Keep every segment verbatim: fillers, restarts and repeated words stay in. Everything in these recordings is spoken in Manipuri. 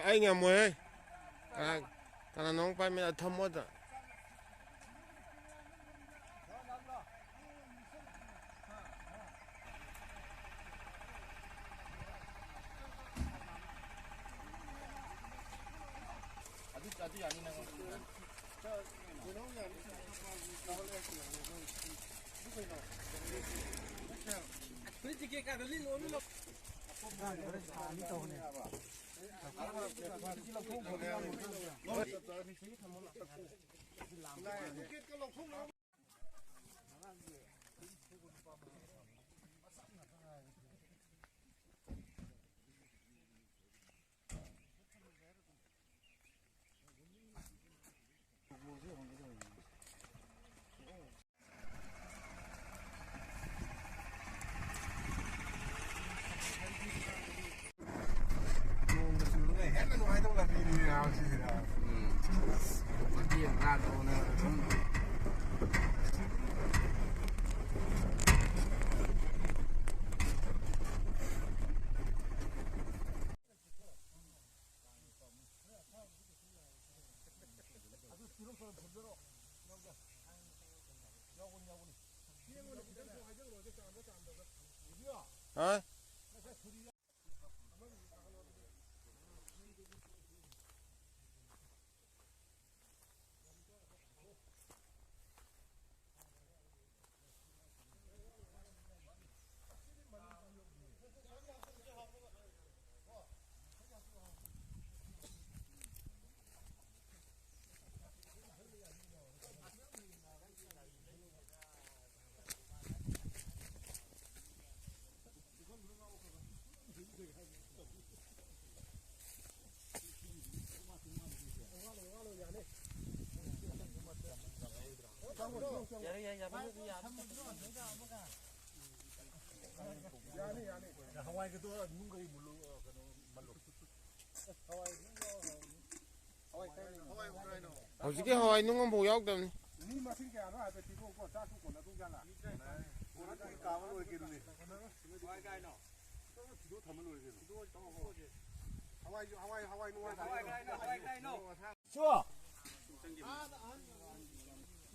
ꯑꯩ ꯉꯝꯃꯣꯏꯍꯦ꯫ ꯀꯅꯥ, ꯀꯅꯥꯅꯣꯝ ꯄꯥꯏꯃꯤꯟꯅ ꯊꯝꯃꯣꯗ꯫ ꯑꯗꯨ, ꯑꯗꯨ ꯌꯥꯅꯤ ꯅꯪ꯫ ꯅꯣꯡꯒ ꯆꯨꯔꯒ ꯍꯦꯟꯅ ꯅꯨꯡꯉꯥꯏꯗꯧꯕ ꯂꯝꯕꯤꯅꯤꯅꯦ ꯁꯤꯗꯤ꯫ ꯎꯝ꯫ ꯂꯝꯕꯤ ꯑꯃ ꯅꯥꯟꯅ ꯎꯅꯔꯒ ꯁꯨꯝ꯫ ꯍꯥ? ꯍꯧꯖꯤꯛꯀꯤ ꯍꯋꯥꯏ ꯅꯨꯡ ꯑꯃꯐꯥꯎ ꯌꯥꯎꯗꯕꯅꯤ꯫ ꯃꯤ ꯃꯁꯤꯡ ꯀꯌꯥꯅꯣ ꯍꯥꯏꯐꯦꯠ ꯊꯤꯗꯣꯛꯎꯀꯣ, ꯆꯥꯛꯁꯨ ꯀꯣꯟꯅꯗꯧꯖꯥꯠꯂꯥ? ꯀꯣꯟꯅꯗꯧꯔꯤ, ꯀꯥꯕ ꯂꯣꯏꯔꯦ ꯀꯩꯅꯣꯅꯦ꯫ ꯀꯃꯥꯏ ꯀꯥꯏꯅꯣ? ꯊꯤꯗꯣꯛ ꯊꯝꯃ ꯂꯣꯏꯔꯦ ꯀꯩꯅꯣ꯫ ꯊꯤꯗꯣꯛ ꯊꯝꯃꯣ꯫ ꯍꯋꯥꯏꯁꯨ, ꯍꯋꯥꯏ, ꯍꯋꯥꯏ ꯅꯨꯡꯋꯥꯏ ꯀꯥꯏꯅꯣ, ꯍꯋꯥꯏ ꯀꯥꯏꯅꯣ, ꯍꯋꯥꯏ ꯀꯥꯏꯅꯣ? ꯆꯣ!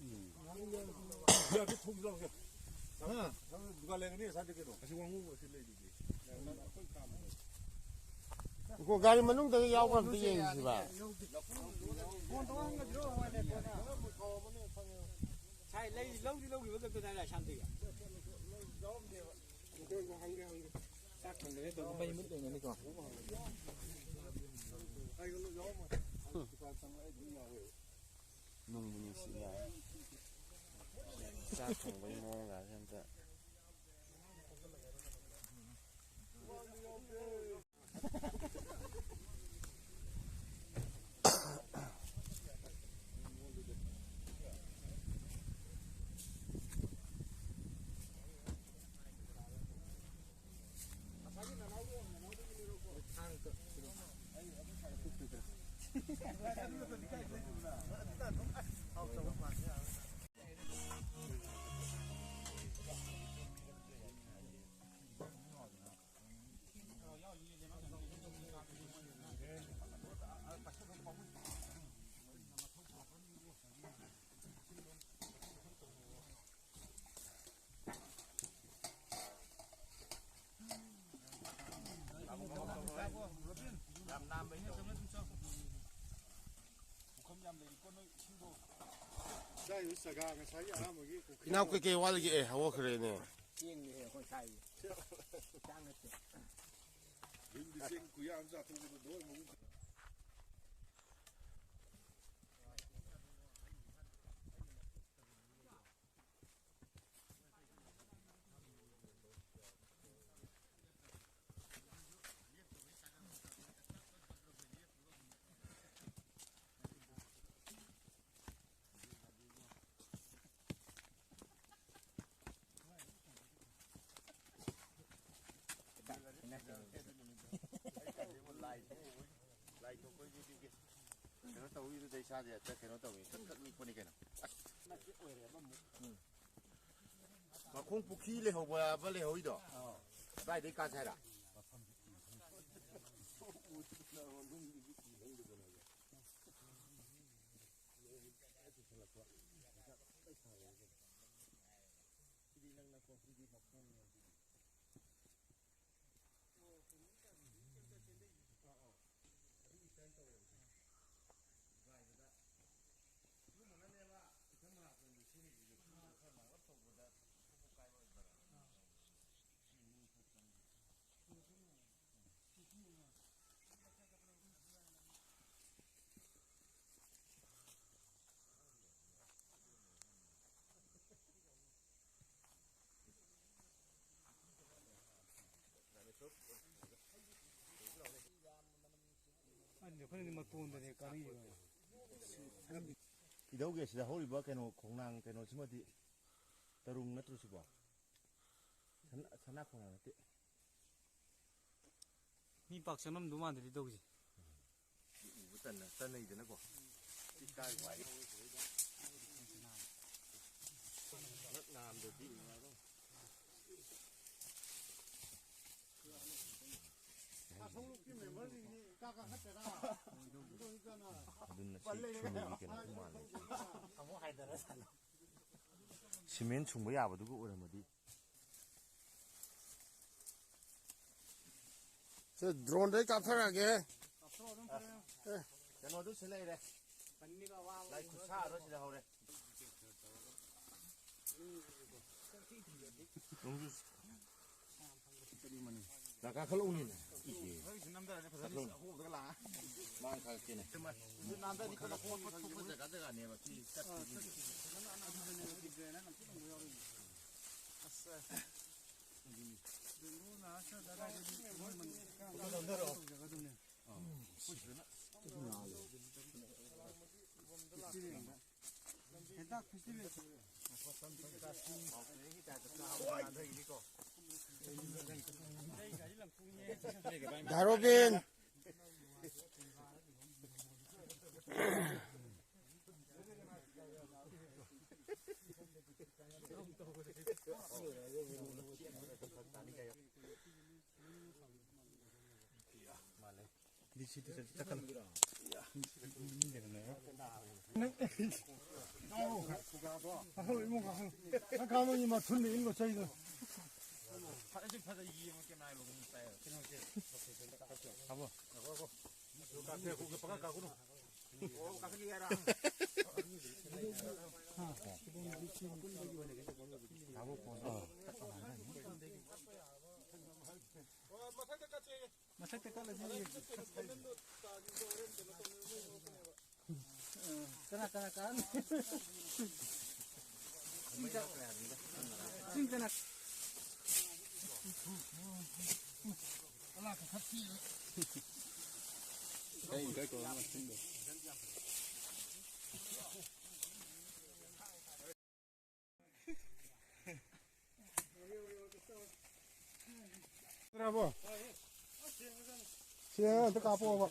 ꯎꯝ꯫ ꯌꯥ, ꯑꯗꯨ ꯊꯣꯡꯁꯤ ꯂꯥꯎꯁꯦ꯫ ꯍꯥ? ꯅꯪ ꯗꯨꯀꯥꯟ ꯂꯩꯒꯅꯤ, ꯉꯁꯥꯏꯗꯤ ꯀꯩꯅꯣ? ꯑꯁꯤ ꯋꯥꯡꯉꯨ ꯑꯁꯤ ꯂꯩꯗꯨꯗꯤ꯫ ꯒꯥꯔꯤ ꯃꯅꯨꯡꯗꯒ ꯌꯥꯎꯕ꯭ꯔꯥ ꯑꯝꯇ ꯌꯦꯡꯁꯤꯕ꯫ ꯉꯁꯥꯏ ꯂꯩ, ꯂꯧꯗꯤ ꯂꯧꯈꯤꯕ ꯈꯛꯇꯅꯦ ꯑꯁꯥꯝꯗꯒꯤ꯫ ꯆꯥꯛ ꯊꯣꯡꯗ꯭ꯔꯦ ꯇꯧꯕ ꯃꯩ ꯃꯨꯠ ꯂꯩꯅꯅꯤꯀꯣ꯫ ꯅꯨꯡꯕꯨ ꯅꯨꯡꯁꯤꯅꯦ꯫ ꯆꯥꯛ ꯊꯣꯡꯕꯒꯤ ꯃꯑꯣꯡꯒꯁꯦ ꯑꯝꯇ꯫ ꯌꯥꯝ ꯅꯥꯟꯕꯅꯤꯅ ꯆꯪꯉ ꯑꯗꯨꯝ ꯆꯪꯉꯣ꯫ ꯄꯨꯈꯝ ꯌꯥꯝ ꯂꯩꯔꯤꯀꯣ ꯅꯣꯏ ꯏꯁꯤꯡꯗꯣ꯫ ꯆꯥꯏ ꯆꯒꯥ ꯉꯁꯥꯏꯒꯤ ꯑꯍꯥꯟꯕꯒꯤ ꯄꯨꯈ꯭ꯔꯤ ꯏꯅꯥꯎ ꯑꯃ꯫ ꯀꯩꯀꯩ ꯋꯥꯠꯂꯤꯒꯦ? ꯑꯦ, ꯍꯧꯒꯠꯈ꯭ꯔꯦꯅꯦ꯫ ꯆꯦꯡꯅꯦꯍꯦ ꯑꯩꯈꯣꯏ ꯆꯥꯏꯁꯦ꯫ ꯆꯥꯛ ꯅꯠꯇꯦ꯫ ꯌꯨꯝꯗꯤ ꯆꯦꯡ ꯈꯨꯌꯥꯝ ꯑꯃ ꯆꯥꯊꯣꯛꯄꯗ ꯂꯣꯏ ꯃꯕꯨꯛ ꯂꯥꯏ ꯊꯣꯛꯄꯒꯤꯗꯤ ꯀꯩꯅꯣ ꯇꯧꯕꯤꯗꯨꯗ ꯏꯁꯥꯁꯦ ꯍꯦꯛꯇ ꯀꯩꯅꯣ ꯇꯧꯏ꯫ ꯈꯛ ꯈꯛ ꯅꯤꯛꯄꯅꯤ ꯀꯩꯅꯣ꯫ ꯃꯈꯣꯡ ꯄꯨꯈ꯭ꯔꯤ ꯂꯩꯍꯧꯕ ꯑꯃ ꯂꯩꯍꯧꯔꯤꯗꯣ? ꯑꯗꯥꯏꯗꯩ ꯀꯥꯁꯦ ꯍꯥꯏꯔ? ꯁꯤꯗꯤ ꯅꯪ ꯅꯀꯣꯛꯁꯤꯗꯤ ꯃꯈꯣꯡꯅꯦ ꯁꯤꯗꯤ꯫ ꯑꯥ, ꯑꯥ꯫ ꯑꯗꯨꯒꯤ ꯁ꯭ꯇꯥꯏꯜ ꯇꯧꯋꯦꯕ ꯁꯤ꯫ ꯒꯥꯏꯕꯗ꯫ ꯑꯗꯨꯝꯕꯅꯅꯦꯕ ꯏꯊꯟ ꯃꯅꯥꯛꯇ ꯁꯦꯝꯃꯤꯁꯤꯁꯨ ꯈꯔ ꯂꯥꯡꯂꯞ ꯇꯧꯕꯗ ꯄꯣꯛꯄ ꯀꯥꯏꯕ ꯑꯣꯏꯕ꯫ ꯑꯩꯈꯣꯏꯅꯗꯤ ꯃꯇꯣꯟꯗꯅꯦ ꯀꯥꯔꯤꯁꯦ꯫ ꯏꯙꯧꯒꯤ ꯑꯁꯤꯗ ꯍꯧꯔꯤꯕ ꯀꯩꯅꯣ ꯈꯣꯡꯅꯥꯡ ꯀꯩꯅꯣꯁꯤꯃꯗꯤ ꯇꯔꯨꯡ ꯅꯠꯇ꯭ꯔꯣ ꯁꯤꯕꯣ? ꯁꯅꯥ, ꯁꯅꯥ ꯈꯣꯡꯅꯥꯡ ꯅꯠꯇꯦ꯫ ꯃꯤ ꯄꯥꯛ ꯆꯪꯉꯝꯗꯧ ꯃꯥꯟꯗꯦ ꯏꯙꯧꯒꯤꯁꯦ꯫ ꯎꯕ ꯇꯟꯅ-, ꯇꯟꯅꯩꯗꯅꯀꯣ꯫ ꯁꯤ ꯀꯥꯏ ꯋꯥꯏ? ꯍꯟꯗꯛ ꯅꯥꯝꯗꯗꯤ ꯑꯗꯨꯅ ꯁꯤ ꯊꯨꯝꯒꯤ ꯀꯩꯅꯣ ꯃꯥꯜꯂꯦ꯫ ꯁꯤꯃꯦꯟ ꯁꯨꯡꯕ ꯌꯥꯕꯗꯨꯒ ꯑꯣꯏꯔꯝꯃꯗꯤ꯫ ꯁꯦ, ꯗ꯭ꯔꯣꯟꯗꯩ ꯀꯥꯞꯊꯔꯛꯑꯒꯦ꯫ ꯑꯦ꯫ ꯀꯩꯅꯣꯗꯨ ꯁꯤ ꯂꯩꯔꯦ꯫ ꯂꯥꯏ ꯈꯨꯠꯁꯥꯗꯣ ꯁꯤꯗ ꯍꯧꯔꯦ꯫ ꯅꯣꯡꯖꯨ ꯀꯥ ꯀꯥꯈꯠꯂꯛꯎꯅꯦ꯫ ꯏꯍꯦ꯫ ꯅꯣꯏꯒꯤꯁꯨ ꯅꯝꯊꯔꯅꯤ ꯐꯖꯅ ꯀꯥꯈꯠꯂꯛꯎꯅꯦ꯫ ꯑꯍꯣꯡꯕꯗꯒ ꯂꯥꯛꯑ꯫ ꯃꯥꯡ ꯊꯥꯔꯛꯀꯦꯅꯦ꯫ ꯅꯥꯟꯊꯔꯗꯤ ꯐꯖ ꯊꯣꯛꯄ ꯊꯣꯛꯄ ꯖꯒꯥ ꯖꯒꯥꯅꯦꯕ ꯁꯤ ꯆꯠꯇꯣꯏꯁꯤꯡꯁꯦ꯫ ꯑꯗꯨꯗꯅꯦꯕ ꯗꯤꯒ꯭ꯔꯦꯅ ꯅꯝꯊꯣꯛ ꯅꯝꯊꯣꯛ ꯌꯥꯎꯔꯤꯁꯦ꯫ ꯑꯁ꯫ ꯍꯦꯟꯇꯥꯛ ꯐꯦꯁꯇꯤꯚꯦꯜ꯫ ꯙꯥꯔꯣꯕꯤꯟ꯫ ꯃꯥꯜꯂꯦ꯫ ꯃꯊꯛꯇ ꯀꯠꯂꯁꯤ꯫ ꯀꯅꯥ, ꯀꯅꯥ, ꯀꯅꯥ? ꯆꯤꯡ ꯀꯅꯥ? ꯁꯤ ꯑꯝꯇ ꯀꯥꯞꯄꯣꯕ꯫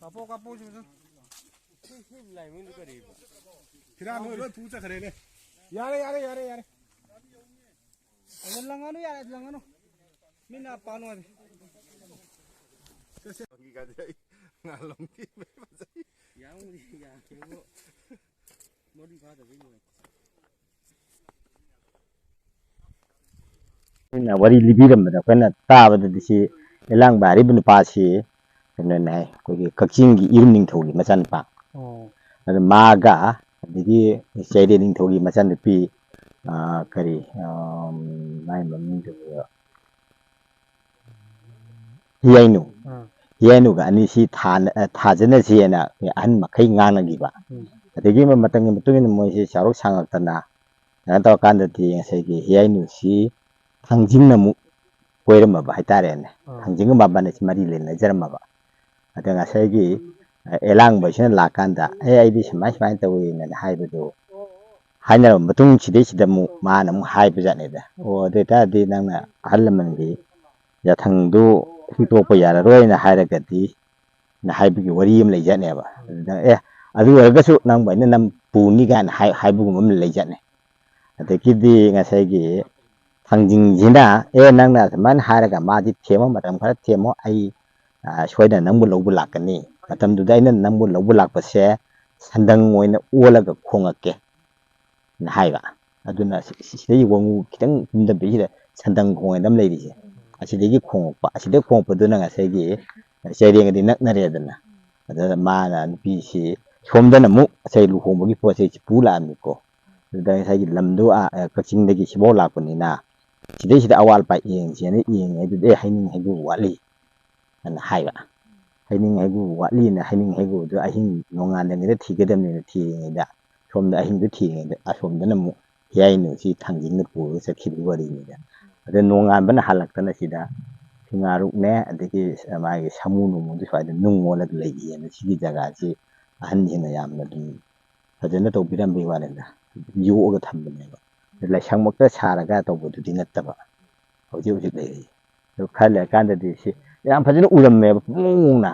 ꯀꯥꯞꯄꯣ, ꯀꯥꯞꯄꯣ, ꯁꯤ ꯐꯖꯅ꯫ ꯐꯤꯔꯥꯟ ꯍꯣꯏ ꯂꯣꯏ ꯄꯨ ꯆꯠꯈ꯭ꯔꯦꯅꯦ꯫ ꯌꯥꯔꯦ, ꯌꯥꯔꯦ, ꯌꯥꯔꯦ, ꯌꯥꯔꯦ꯫ ꯑꯗꯨ ꯂꯪꯉꯅꯨ, ꯌꯥꯔꯦ, ꯑꯗꯨ ꯂꯪꯉꯅꯨ꯫ ꯃꯤꯅ ꯄꯥꯅꯨ ꯍꯥꯏꯕ꯫ ꯉꯥꯂꯣꯝꯒꯤ ꯐꯖꯩ꯫ ꯌꯥꯝꯕꯨꯗꯤ ꯌꯥꯝꯃꯦꯕꯨ, ꯃꯔꯤ ꯐꯥꯗꯕꯩ ꯅꯨꯡꯉꯥꯏꯇꯦ꯫ ꯑꯩꯅ ꯋꯥꯔꯤ ꯂꯤꯕꯤꯔꯝꯕꯗ ꯑꯩꯈꯣꯏꯅ ꯇꯥꯕꯗꯗꯤ ꯁꯤ ꯏꯂꯥꯡꯕ ꯍꯥꯏꯔꯤꯕ ꯅꯨꯄꯥꯁꯤ ꯀꯩꯅꯣꯅꯦ ꯍꯥꯏ, ꯑꯩꯈꯣꯏꯒꯤ ꯀꯛꯆꯤꯡꯒꯤ ꯏꯔꯨꯝ ꯅꯤꯡꯊꯧꯒꯤ ꯃꯆꯥꯅꯨꯄꯥ꯫ ꯑꯣ꯫ ꯑꯗꯨ ꯃꯥꯒ ꯑꯗꯒꯤ ꯆꯩꯔꯦꯟ ꯅꯤꯡꯊꯧꯒꯤ ꯃꯆꯥꯅꯨꯄꯤ, ꯑ, ꯀꯔꯤ, ꯑ, ꯃꯥꯏ ꯃꯃꯤꯡꯗꯨꯕꯨ, ꯍꯤꯌꯥꯏꯅꯨ꯫ ꯑꯥ꯫ ꯍꯤꯌꯥꯏꯅꯨꯒ ꯑꯅꯤꯁꯤ ꯊꯥꯅ-, ꯑ, ꯊꯥꯖꯅꯁꯦꯅ ꯑꯍꯟ ꯃꯈꯩ ꯉꯥꯡꯅꯈꯤꯕ꯫ ꯎꯝ꯫ ꯑꯗꯒꯤ ꯃ-, ꯃꯇꯝꯒꯤ ꯃꯇꯨꯡ ꯏꯟꯅ ꯃꯣꯏꯁꯤ ꯆꯥꯎꯔꯛ ꯁꯥꯡꯉꯛꯇꯅ ꯀꯩꯅꯣ ꯇꯧꯔꯀꯥꯟꯗꯗꯤ ꯉꯁꯥꯏꯒꯤ ꯍꯤꯌꯥꯏꯅꯨꯁꯤ ꯊꯥꯡꯖꯤꯡꯅ ꯑꯃꯨꯛ ꯀꯣꯏꯔꯝꯃꯕ ꯍꯥꯏꯇꯥꯔꯦꯅꯦ꯫ ꯑꯥ꯫ ꯊꯥꯡꯖꯤꯡꯒ ꯃꯕꯥꯅꯤꯁꯤ ꯃꯔꯤ ꯂꯩꯅꯖꯔꯝꯃꯕ꯫ ꯑꯗ ꯉꯁꯥꯏꯒꯤ, ꯑ, ꯑꯦꯂꯥꯡꯕꯁꯤꯅ ꯂꯥꯛꯀꯥꯟꯗ, "ꯑꯦ, ꯑꯩꯗꯤ ꯁꯨꯃꯥꯏ ꯁꯨꯃꯥꯏꯅ ꯇꯧꯋꯤꯅ" ꯍꯥꯏꯕꯗꯨ ꯍꯥꯏꯅꯔꯕ ꯃꯇꯨꯡ, ꯁꯤꯗꯩꯁꯤꯗ ꯑꯃꯨꯛ ꯃꯥꯅ ꯑꯃꯨꯛ ꯍꯥꯏꯕꯖꯥꯠꯅꯤꯗ, "ꯑꯣ, ꯑꯗꯨ ꯑꯣꯏꯇꯥꯔꯗꯤ ꯅꯪꯅ ꯑꯍꯜ ꯂꯃꯟꯒꯤ ꯌꯥꯊꯪꯗꯨ ꯍꯤꯛꯇꯣꯛꯄ ꯌꯥꯔꯔꯣꯏꯅ ꯍꯥꯏꯔꯒꯗꯤ" ꯅ ꯍꯥꯏꯕꯒꯤ ꯋꯥꯔꯤ ꯑꯃ ꯂꯩꯖꯥꯠꯅꯦꯕ꯫ ꯑꯗꯨꯗ, "ꯑꯦ, ꯑꯗꯨ ꯑꯣꯏꯔꯒꯁꯨ ꯅꯪꯕꯨ ꯑꯩꯅ ꯅꯝ ꯄꯨꯅꯤ" ꯀꯥꯏꯅ ꯍꯥꯏ-, ꯍꯥꯏꯕꯒꯨꯝꯕ ꯑꯃ ꯂꯩꯖꯥꯠꯅꯦ꯫ ꯑꯗꯒꯤꯗꯤ ꯉꯁꯥꯏꯒꯤ ꯊꯥꯡꯖꯤꯡꯁꯤꯅ, "ꯑꯦ, ꯅꯪꯅ ꯑꯗꯨꯃꯥꯏꯅ ꯍꯥꯏꯔꯒ ꯃꯥꯗꯤ ꯊꯦꯝꯃꯣ, ꯃꯇꯝ ꯈꯔ ꯊꯦꯝꯃꯣ, ꯑꯩ, ꯑ, ꯁꯣꯏꯗꯅ ꯅꯪꯕꯨ ꯂꯧꯕ ꯂꯥꯛꯀꯅꯤ꯫ ꯃꯇꯝꯗꯨꯗ ꯑꯩꯅ ꯅꯪꯕꯨ ꯂꯧꯕ ꯂꯥꯛꯄꯁꯦ ꯁꯟꯗꯪ ꯑꯣꯏꯅ ꯑꯣꯜꯂꯒ ꯈꯣꯡꯉꯛꯀꯦ"ꯅ ꯍꯥꯏꯕ꯫ ꯑꯗꯨꯅ ꯁꯤ-, ꯁꯤ-, ꯁꯤꯗꯒꯤ ꯋꯥꯉꯨ ꯈꯤꯇꯪ ꯀꯨꯝꯗꯕꯤꯁꯤꯗ ꯁꯟꯗꯪ ꯈꯣꯡꯉꯦꯗ ꯑꯃ ꯂꯩꯔꯤꯁꯦ꯫ ꯑꯁꯤꯗꯒꯤ ꯈꯣꯡꯉꯛꯄ, ꯑꯁꯤꯗꯒꯤ ꯈꯣꯡꯉꯛꯄꯗꯨꯅ ꯉꯁꯥꯏꯒꯤ ꯆꯩꯔꯦꯡꯒꯗꯤ ꯅꯛꯅꯔꯦꯗꯅ꯫ ꯑꯗ ꯃꯥꯅ ꯅꯨꯄꯤꯁꯤ ꯁꯣꯝꯗꯅ ꯑꯃꯨꯛ ꯉꯁꯥꯏ ꯂꯨꯍꯣꯡꯕꯒꯤ ꯄꯣꯠ ꯆꯩꯁꯤ ꯄꯨ ꯂꯥꯛꯑꯝꯃꯤꯀꯣ꯫ ꯑꯗꯨꯗ ꯉꯁꯥꯏꯒꯤ ꯂꯝꯗꯣ, ꯑ, ꯑ, ꯀꯛꯆꯤꯡꯗꯒꯤ ꯁꯤꯐꯥꯎ ꯂꯥꯛꯄꯅꯤꯅ ꯁꯤꯗꯩꯁꯤꯗ ꯑꯋꯥꯠ ꯑꯄꯥ ꯌꯦꯡꯁꯦꯅ ꯌꯦꯡꯉꯦ꯫ ꯑꯗꯨꯗꯤ, "ꯑꯦ, ꯍꯩꯅꯤꯡ ꯍꯩꯒ꯭ꯔꯨ ꯋꯥꯠꯂꯤ" ꯑꯅ ꯍꯥꯏꯕ꯫ ꯍꯩꯅꯤꯡ ꯍꯩꯒ꯭ꯔꯨ ꯋꯥꯠꯂꯤꯅ, ꯍꯩꯅꯤꯡ ꯍꯩꯒ꯭ꯔꯨꯗꯣ ꯑꯍꯤꯡ ꯅꯣꯡꯉꯥꯟꯗ꯭ꯔꯤꯉꯩꯗ ꯊꯤꯒꯗꯕꯅꯤꯅ ꯊꯤꯔꯤꯉꯩꯗ, ꯁꯣꯝꯗ ꯑꯍꯤꯡꯗꯣ ꯊꯤꯔꯤꯉꯩꯗ ꯑꯁꯣꯝꯗꯅ ꯑꯃꯨꯛ ꯍꯤꯌꯥꯏꯅꯨꯁꯤ ꯊꯥꯡꯖꯤꯡꯅ ꯄꯨꯔꯒ ꯆꯠꯈꯤꯕꯒꯤ ꯋꯥꯔꯤꯅꯤꯗ꯫ ꯑꯗ ꯅꯣꯡꯉꯥꯟꯕꯅ ꯍꯜꯂꯛꯇꯅ ꯁꯤꯗ ꯐꯤꯉꯥꯔꯨꯛꯅꯦ, ꯑꯗꯒꯤ ꯃꯥꯒꯤ ꯁꯥꯃꯨ ꯅꯨꯡꯃꯨꯗꯨ ꯁ꯭ꯋꯥꯏꯗ ꯅꯨꯡ ꯑꯣꯜꯂꯒ ꯂꯩꯈꯤꯑꯅ ꯁꯤꯒꯤ ꯖꯒꯥꯁꯤ ꯑꯍꯟꯁꯤꯡꯅ ꯌꯥꯝꯅ ꯑꯗꯨꯝ ꯐꯖꯅ ꯇꯧꯕꯤꯔꯝꯕꯒꯤ ꯋꯥꯅꯤꯗ, ꯌꯣꯛꯑꯒ ꯊꯝꯕꯅꯦꯕ꯫ ꯂꯥꯏꯁꯪꯃꯛꯇ ꯁꯥꯔꯒ ꯇꯧꯕꯗꯨꯗꯤ ꯅꯠꯇꯕ ꯍꯧꯖꯤꯛ ꯍꯧꯖꯤꯛ ꯂꯩꯔꯤ꯫ ꯑꯗꯨ ꯈꯔ ꯂꯩꯔꯀꯥꯟꯗꯗꯤ ꯁꯤ ꯌꯥꯝ ꯐꯖꯅ ꯎꯔꯝꯃꯦꯕ, ꯄꯨꯡꯃꯨꯛꯅ꯫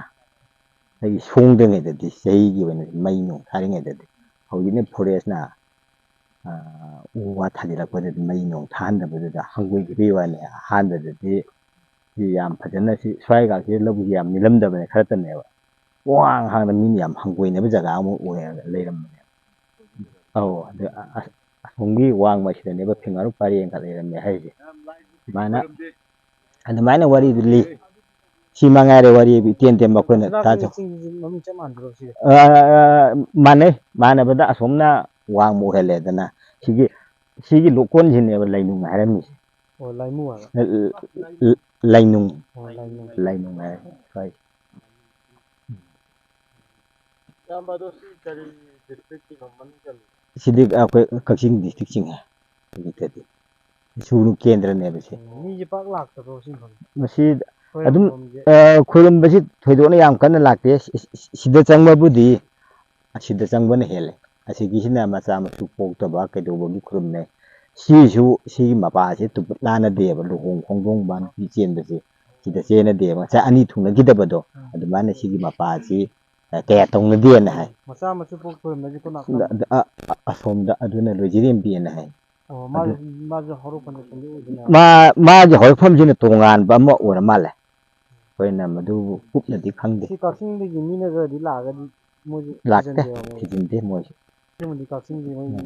ꯑꯩꯒꯤ ꯁꯣꯡꯗ꯭ꯔꯤꯉꯩꯗꯗꯤ, ꯆꯍꯤꯒꯤ ꯑꯣꯏꯅ ꯃꯩ ꯅꯨꯡ ꯊꯥꯔꯤꯉꯩꯗꯗꯤ꯫ ꯍꯧꯖꯤꯛꯅ ꯐꯣꯔꯦꯁꯅ, ꯑ, ꯎ ꯋꯥ ꯊꯥꯖꯤꯜꯂꯛꯄꯗꯗꯤ ꯃꯩ ꯅꯨꯡ ꯊꯥꯍꯟꯗꯕꯗꯨꯗ ꯍꯪꯒꯣꯏꯈꯤꯕꯒꯤ ꯋꯥꯅꯤ꯫ ꯑꯍꯥꯟꯕꯗꯗꯤ ꯁꯤ ꯌꯥꯝ ꯐꯖꯅ, ꯁꯤ ꯁ꯭ꯋꯥꯏꯒꯁꯤ ꯂꯧꯕꯨꯛꯁꯤ ꯌꯥꯝ ꯅꯦꯜꯂꯝꯗꯕꯅꯦ, ꯈꯔꯇꯅꯦꯕ꯫ ꯋꯥꯡ ꯍꯥꯡꯅ ꯃꯤꯅ ꯌꯥꯝ ꯍꯪꯒꯣꯏꯅꯕ ꯖꯒꯥ ꯑꯃ ꯑꯣꯏꯔꯒ ꯂꯩꯔꯝꯕꯅꯦꯕ꯫ ꯑꯧ, ꯑꯗ ꯑ-, ꯑ-, ꯑꯁꯣꯝꯒꯤ ꯋꯥꯡꯃ ꯑꯁꯤꯗꯅꯦꯕ ꯐꯤꯉꯥꯔꯨꯛ ꯄꯔꯦꯡꯒ ꯂꯩꯔꯝꯃꯦ ꯍꯥꯏꯁꯦ꯫ ꯑꯗꯨꯃꯥꯏꯅ, ꯑꯗꯨꯃꯥꯏꯅ ꯋꯥꯔꯤꯗꯨ ꯂꯤ꯫ ꯁꯤ ꯃꯉꯥꯏꯔꯦ ꯋꯥꯔꯤ ꯏꯇꯦꯟ ꯇꯦꯟꯕ ꯑꯩꯈꯣꯏꯅ ꯁꯅꯥꯃꯍꯤ ꯇꯥꯖꯧ꯫ ꯆꯤꯡꯁꯤ ꯃꯃꯤꯡ ꯆꯞ ꯃꯥꯟꯅꯗ꯭ꯔꯣ ꯁꯤꯒ? ꯑ, ꯑ, ꯑ, ꯃꯥꯟꯅꯩ꯫ ꯃꯥꯟꯅꯕꯗ ꯑꯁꯣꯝꯅ ꯋꯥꯡꯃ ꯑꯣꯏꯍꯜꯂꯦꯗꯅ꯫ ꯁꯤꯒꯤ, ꯁꯤꯒꯤ ꯂꯣꯛꯀꯣꯟꯁꯤꯅꯦꯕ ꯂꯩꯅꯨꯡ ꯍꯥꯏꯔꯝꯃꯤꯁꯦ꯫ ꯑꯣ, ꯂꯥꯏꯃꯨ ꯍꯥꯏꯕ? ꯂ-, ꯂ-, ꯂ-, ꯂꯩꯅꯨꯡ꯫ ꯑꯣ, ꯂꯥꯏꯃꯨ꯫ ꯂꯩꯅꯨꯡ ꯍꯥꯏ ꯁ꯭ꯋꯥꯏꯁꯦ꯫ ꯏꯌꯥꯝꯕ, ꯑꯗꯣ ꯁꯤ ꯀꯔꯤ district ꯀꯤꯅꯣ ꯃꯅꯨꯡ ꯆꯜꯂꯤꯅꯣ? ꯁꯤꯗꯤ ꯑꯩꯈꯣꯏ ꯀꯛꯆꯤꯡ district ꯆꯤꯡꯉꯦ꯫ ꯍꯧꯖꯤꯛꯇꯗꯤ ꯁꯨꯒꯅꯨ ꯀꯦꯟꯗ꯭ꯔꯅꯦꯕ ꯁꯤ꯫ ꯎꯝ, ꯃꯤꯁꯦ ꯄꯥꯛ ꯂꯥꯛꯇꯕ꯭ꯔꯣ ꯁꯤ ꯃꯐꯝꯁꯦ? ꯃꯁꯤ ꯑꯩꯈꯣꯏ ꯑꯗꯨꯝ, ꯃꯐꯝꯁꯦ꯫ ꯑ, ꯈꯨꯔꯨꯝꯕꯁꯤ ꯊꯣꯏꯗꯣꯛꯅ ꯌꯥꯝ ꯀꯟꯅ ꯂꯥꯛꯇꯦ꯫ ꯁꯤ-, ꯁꯤ-, ꯁꯤꯗ ꯆꯪꯕꯕꯨꯗꯤ, ꯑꯁꯤꯗ ꯆꯪꯕꯅ ꯍꯦꯜꯂꯦ꯫ ꯑꯁꯤꯒꯤꯁꯤꯅ ꯃꯆꯥ ꯃꯁꯨ ꯄꯣꯛꯇꯕ ꯀꯩꯗꯧꯕꯒꯤ ꯈꯨꯔꯨꯝꯅꯩ꯫ ꯁꯤꯁꯨ, ꯁꯤꯒꯤ ꯃꯄꯥꯁꯦ ꯇꯨꯄꯤꯠ ꯂꯥꯟꯅꯗꯦꯕ, ꯂꯨꯍꯣꯡ ꯈꯣꯡꯗꯣꯡꯕ ꯅꯨꯄꯤ ꯆꯦꯟꯕꯁꯦ ꯁꯤꯗ ꯆꯦꯟꯅꯗꯦꯕ꯫ ꯉꯁꯥꯏ ꯑꯅꯤ ꯊꯨꯡꯅꯈꯤꯗꯕꯗꯣ, ꯎꯝ꯫ ꯑꯗꯨꯃꯥꯏꯅ ꯁꯤꯒꯤ ꯃꯄꯥꯁꯤ, ꯑ, ꯀꯌꯥ ꯇꯧꯅꯗꯦꯅ ꯍꯥꯏ꯫ ꯃꯆꯥ ꯃꯁꯨ ꯄꯣꯛ ꯈꯨꯔꯨꯝꯅꯁꯤ ꯀꯣ ꯅꯥꯀꯟꯗ꯫ ꯑ-, ꯑ-, ꯑꯁꯣꯝꯗ ꯑꯗꯨꯅ ꯂꯣꯏꯖꯔꯦꯝꯕꯤꯅ ꯍꯥꯏ꯫ ꯑꯣ, ꯃꯥꯁꯨ, ꯑꯗꯨ ꯃꯥꯁꯨ ꯍꯧꯔꯛꯐꯝꯗ ꯁꯦꯝꯗꯣꯛꯎꯗꯅ꯫ ꯃꯥ, ꯃꯥꯒꯤ ꯍꯧꯔꯛꯐꯝꯁꯤꯅ ꯇꯣꯉꯥꯟꯕ ꯑꯃ ꯑꯣꯏꯔ ꯃꯥꯜꯂꯦ꯫ ꯑꯩꯈꯣꯏꯅ ꯃꯗꯨꯕꯨ ꯀꯨꯞꯅꯗꯤ ꯈꯪꯗꯦ꯫ ꯁꯤ ꯀꯛꯆꯤꯡꯗꯒꯤ ꯃꯤꯅꯒꯗꯤ ꯂꯥꯛꯑꯒꯗꯤ ꯃꯣꯏꯁꯨ ꯂꯥꯛꯇꯦ, ꯊꯤꯖꯤꯟꯗꯦꯕ ꯃꯣꯏ꯫ ꯊꯤꯖꯤꯟꯗꯦ ꯃꯣꯏꯁꯨ꯫ ꯑꯗꯨꯕꯨꯗꯤ ꯀꯛꯆꯤꯡꯒꯤ ꯃꯣꯏ꯫ ꯎꯝ꯫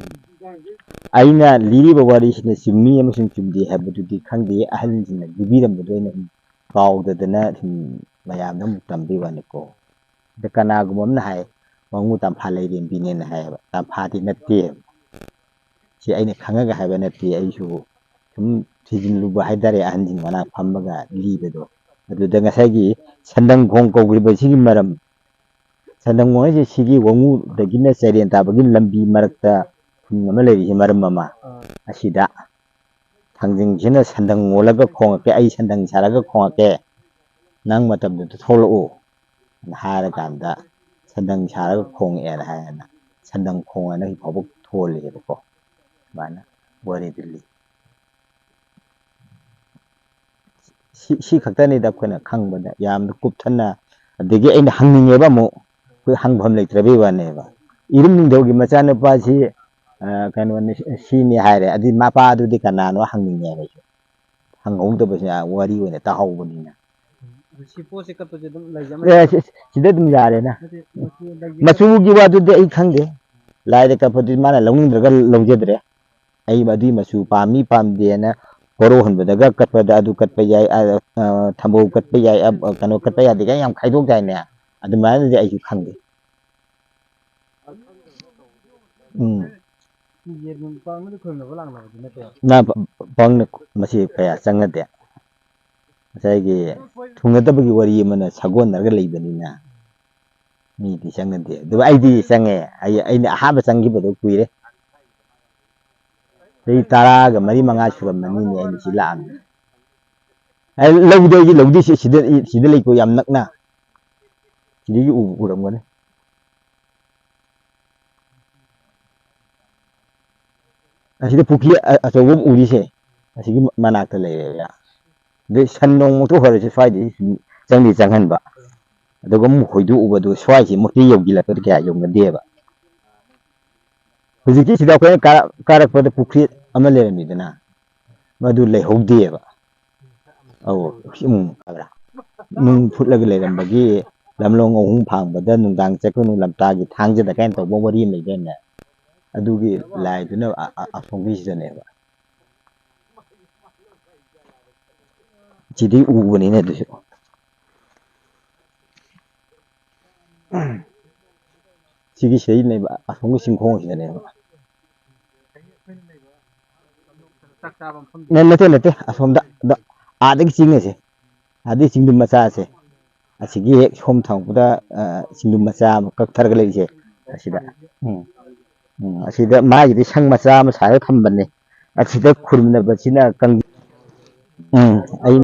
ꯑꯩꯅ ꯂꯤꯔꯤꯕ ꯋꯥꯔꯤꯁꯤꯅ ꯆꯨꯝꯃꯤ ꯑꯃꯁꯨꯡ ꯆꯨꯝꯗꯦ ꯍꯥꯏꯕꯗꯨꯗꯤ ꯈꯪꯗꯦ, ꯑꯍꯜꯁꯤꯡꯅ ꯂꯤꯕꯤꯔꯝꯕꯗꯣ ꯑꯩꯅ ꯀꯥꯎꯗꯗꯅ ꯁꯨꯝ ꯃꯌꯥꯝꯗ ꯑꯃꯨꯛ ꯇꯝꯕꯤ ꯋꯥꯅꯤꯀꯣ꯫ ꯑꯗ ꯀꯅꯥꯒꯨꯝꯕ ꯑꯃꯅ ꯍꯥꯏ, "ꯋꯥꯉꯨ ꯇꯝꯐꯥ ꯂꯩꯔꯦꯝꯕꯤꯅꯦꯅ" ꯍꯥꯏꯌꯦꯕ꯫ ꯇꯝꯐꯥꯗꯤ ꯅꯠꯇꯦ꯫ ꯁꯤ ꯑꯩꯅ ꯈꯪꯉꯒ ꯍꯥꯏꯕ ꯅꯠꯇꯦ, ꯑꯩꯁꯨ ꯁꯨꯝ ꯊꯤꯖꯤꯜꯂꯨꯕ ꯍꯥꯏꯇꯥꯔꯦ, ꯑꯍꯟꯁꯤꯡ ꯃꯅꯥꯛ ꯐꯝꯃꯒ ꯂꯤꯕꯗꯣ꯫ ꯑꯗꯨꯗ ꯉꯁꯥꯏꯒꯤ ꯁꯟꯗꯪ ꯈꯣꯡ ꯀꯧꯈ꯭ꯔꯤꯕꯁꯤꯒꯤ ꯃꯔꯝ, ꯁꯟꯗꯪ ꯈꯣꯡ ꯍꯥꯏꯁꯦ ꯁꯤꯒꯤ ꯋꯥꯉꯨꯗꯒꯤꯅ ꯆꯩꯔꯦꯟ ꯇꯥꯕꯒꯤ ꯂꯝꯕꯤ ꯃꯔꯛꯇ ꯈꯨꯟ ꯑꯃ ꯂꯩꯔꯤꯁꯦ, ꯃꯔꯝ ꯑꯃ꯫ ꯑꯥ꯫ ꯑꯁꯤꯗ ꯊꯥꯡꯖꯤꯡꯁꯤꯅ ꯁꯟꯗꯪ ꯑꯣꯜꯂꯒ ꯈꯣꯡꯉꯛꯀꯦ, ꯑꯩ ꯁꯟꯗꯪ ꯁꯥꯔꯒ ꯈꯣꯡꯉꯛꯀꯦ, ꯅꯪ ꯃꯇꯝꯗꯨꯗ ꯊꯣꯛꯂꯛꯎ꯫ ꯍꯥꯏꯔꯀꯥꯟꯗ ꯁꯟꯗꯪ ꯁꯥꯔꯒ ꯈꯣꯡꯉꯛꯑꯦꯅ ꯍꯥꯏꯌꯦꯅ ꯁꯟꯗꯪ ꯈꯣꯡꯉꯦꯅ ꯍꯧꯖꯤꯛ ꯐꯥꯎꯕ ꯊꯣꯜꯂꯤꯑꯕꯀꯣ꯫ ꯑꯗꯨꯃꯥꯏꯅ ꯋꯥꯔꯤꯗꯨ ꯂꯤ꯫ ꯁꯤ, ꯁꯤ ꯈꯛꯇꯅꯤꯗ ꯑꯩꯈꯣꯏꯅ ꯈꯪꯕꯗ ꯌꯥꯝꯅ ꯀꯨꯞꯊꯅ꯫ ꯑꯗꯒꯤ ꯑꯩꯅ ꯍꯪꯅꯤꯡꯉꯦꯕ ꯑꯃꯨꯛ, ꯑꯩꯈꯣꯏ ꯍꯪꯐꯝ ꯂꯩꯇ꯭ꯔꯕꯩ ꯋꯥꯅꯦꯕ꯫ ꯏꯔꯨꯝ ꯅꯤꯡꯊꯧꯒꯤ ꯃꯆꯥꯅꯨꯄꯥꯁꯤ, ꯑ, ꯀꯩꯅꯣꯅꯤ, ꯁꯤꯅꯤ ꯍꯥꯏꯔꯦ, ꯑꯗꯨꯗꯤ ꯃꯄꯥꯗꯨꯗꯤ ꯀꯅꯥꯅꯣ ꯍꯪꯅꯤꯡꯉꯦꯕ ꯑꯩꯁꯨ꯫ ꯍꯪꯍꯧꯗꯕꯁꯦ ꯋꯥꯔꯤ ꯑꯣꯏꯅ ꯇꯥꯍꯧꯕꯅꯤꯅ꯫ ꯁꯤ ꯄꯣꯠꯁꯦ ꯀꯠꯄꯁꯦ ꯑꯗꯨꯝ ꯂꯩꯖ-, ꯑꯦ, ꯁꯤ-, ꯁꯤꯗ ꯑꯗꯨꯝ ꯌꯥꯔꯦꯅ꯫ ꯅꯠꯇꯦ, ꯃꯆꯨ ꯂꯩꯖ-, ꯃꯆꯨꯒꯤ ꯋꯥꯗꯨꯗꯤ ꯑꯩ ꯈꯪꯗꯦ꯫ ꯂꯥꯏꯗ ꯀꯠꯄꯗꯨꯗꯤ ꯃꯥꯅ ꯂꯧꯅꯤꯡꯗ꯭ꯔꯒ ꯂꯧꯖꯗ꯭ꯔꯦ꯫ ꯑꯩ ꯑꯗꯨꯏ ꯃꯆꯨ ꯄꯥꯝꯃꯤ ꯄꯥꯝꯗꯦꯅ ꯀꯣꯔꯧꯍꯟꯕꯗꯒ ꯀꯠꯄꯗ ꯑꯗꯨ ꯀꯠꯄ ꯌꯥꯏ, ꯑ, ꯑ, ꯊꯝꯕꯧ ꯀꯠꯄ ꯌꯥꯏ, ꯑ, ꯀꯩꯅꯣ ꯀꯠꯄ ꯌꯥꯗꯦ ꯀꯥꯏꯅ ꯌꯥꯝ ꯈꯥꯏꯗꯣꯛꯇꯥꯏꯅꯦ꯫ ꯑꯗꯨꯃꯥꯏꯅꯗꯤ ꯑꯩꯁꯨ ꯈꯪꯗꯦ꯫ ꯎꯝ꯫ ꯌꯦꯟ ꯅꯨꯡ ꯄꯥꯡꯅꯗꯤ ꯈꯣꯏꯔꯝꯅꯕ ꯂꯥꯛꯅꯕꯗꯤ ꯅꯠꯇꯦ꯫ ꯅ ꯄ-, ꯄꯥꯡꯅ ꯃꯁꯤ ꯀꯌꯥ ꯆꯪꯅꯗꯦ꯫ ꯉꯁꯥꯏꯒꯤ ꯊꯨꯡꯅꯗꯕꯒꯤ ꯋꯥꯔꯤ ꯑꯃꯅ ꯁꯥꯒꯣꯟꯅꯔꯒ ꯂꯩꯕꯅꯤꯅ ꯃꯤꯗꯤ ꯆꯪꯅꯗꯦ꯫ ꯑꯗꯨꯒ ꯑꯩꯗꯤ ꯆꯪꯉꯦ꯫ ꯑꯩ, ꯑꯩꯅ ꯑꯍꯥꯟꯕ ꯆꯪꯈꯤꯕꯗꯣ ꯀꯨꯏꯔꯦ꯫ ꯆꯍꯤ ꯇꯔꯥꯒ ꯃꯔꯤ ꯃꯉꯥ ꯁꯨꯔꯝꯃꯅꯤꯅꯦ ꯑꯩꯅ ꯁꯤ ꯂꯥꯛꯑꯝꯃꯤ꯫ ꯑꯩ ꯂꯧꯗꯤ ꯑꯩꯗꯤ ꯂꯧꯗꯤ ꯁꯤ-, ꯁꯤꯗ, ꯁꯤꯗ ꯂꯩꯀꯣ, ꯌꯥꯝ ꯅꯛꯅ꯫ ꯁꯤꯗꯒꯤ ꯎ-, ꯎꯔꯝꯒꯅꯤ꯫ ꯑꯁꯤꯗ ꯄꯨꯈ꯭ꯔꯤ ꯑ-, ꯑꯆꯧꯕ ꯑꯃ ꯎꯔꯤꯁꯦ, ꯑꯁꯤꯒꯤ ꯃ-, ꯃꯅꯥꯛꯇ ꯂꯩꯔꯦꯕ꯫ ꯑꯗꯩ ꯁꯟ ꯅꯣꯡꯃꯛꯇ ꯍꯣꯏꯔꯁꯨ ꯁ꯭ꯋꯥꯏꯗꯒꯤ ꯁꯨꯝ ꯆꯪꯗꯤ ꯆꯪꯍꯟꯕ꯫ ꯑꯗꯨꯒ ꯑꯃꯨꯛ ꯍꯣꯏꯗꯣꯛꯎꯕꯗꯨ ꯁ꯭ꯋꯥꯏꯁꯤ ꯃꯨꯛꯇꯤ ꯌꯧꯁꯤꯜꯂꯛꯄꯗꯤ ꯀꯌꯥ ꯌꯧꯅꯗꯦꯕ꯫ ꯍꯧꯖꯤꯛꯀꯤ ꯁꯤꯗ ꯑꯩꯈꯣꯏꯅ ꯀꯥꯔꯛ-, ꯀꯥꯔꯛꯄꯗ ꯄꯨꯈ꯭ꯔꯤ ꯑꯃ ꯂꯩꯔꯝꯃꯤꯗꯅ, ꯃꯗꯨ ꯂꯩꯍꯧꯗꯦꯕ꯫ ꯑꯧ, ꯎꯝ, ꯍꯥꯏꯕ꯭ꯔꯥ? ꯅꯨꯡ ꯐꯨꯠꯂꯒ ꯂꯩꯔꯝꯕꯒꯤ ꯂꯝꯂꯣꯡ ꯑꯍꯨꯝ ꯐꯥꯡꯕꯗ ꯅꯨꯡꯗꯥꯡ ꯆꯠꯀꯅꯨ ꯂꯝꯇꯥꯒꯤ ꯊꯥꯡꯖꯗ ꯀꯥꯏꯅ ꯇꯧꯕ ꯋꯥꯔꯤ ꯑꯃ ꯂꯩꯗꯥꯏꯅꯦ? ꯑꯗꯨꯒꯤ ꯂꯥꯏꯗꯨꯅ ꯑ-, ꯑ-, ꯑꯁꯣꯝꯒꯤꯁꯤꯗꯅꯦꯕ꯫ ꯁꯤꯗꯤ ꯎꯕꯅꯤꯅꯦ ꯑꯗꯨꯁꯨ꯫ ꯁꯤꯒꯤ ꯁꯤꯗꯩꯅꯦꯕ, ꯑꯁꯣꯝꯒꯤ ꯆꯤꯡꯈꯣꯡꯁꯤꯗꯅꯦꯕ꯫ ꯅ-, ꯅꯠꯇꯦ, ꯅꯠꯇꯦ, ꯑꯁꯣꯝꯗ, ꯗ-, ꯑꯥꯗꯒꯤ ꯆꯤꯡꯉꯁꯦ, ꯑꯥꯗꯒꯤ ꯆꯤꯡꯗꯨꯝ ꯃꯆꯥꯁꯦ, ꯑꯁꯤꯒꯤ ꯍꯦꯛ ꯁꯣꯝ ꯊꯪꯉꯛꯄꯗ, ꯑ, ꯆꯤꯡꯗꯨꯝ ꯃꯆꯥ ꯑꯃ ꯀꯛꯊꯔꯒ ꯂꯩꯔꯤꯁꯦ, ꯑꯁꯤꯗ꯫ ꯎꯝ꯫ ꯎꯝ, ꯑꯁꯤꯗ ꯃꯥꯒꯤꯗꯤ ꯁꯪ ꯃꯆꯥ ꯑꯃ ꯁꯥꯔꯒ ꯊꯝꯕꯅꯦ꯫ ꯑꯁꯤꯗ ꯈꯨꯔꯨꯝꯅꯕꯁꯤꯅ ꯀꯪ-, ꯎꯝ, ꯑꯩ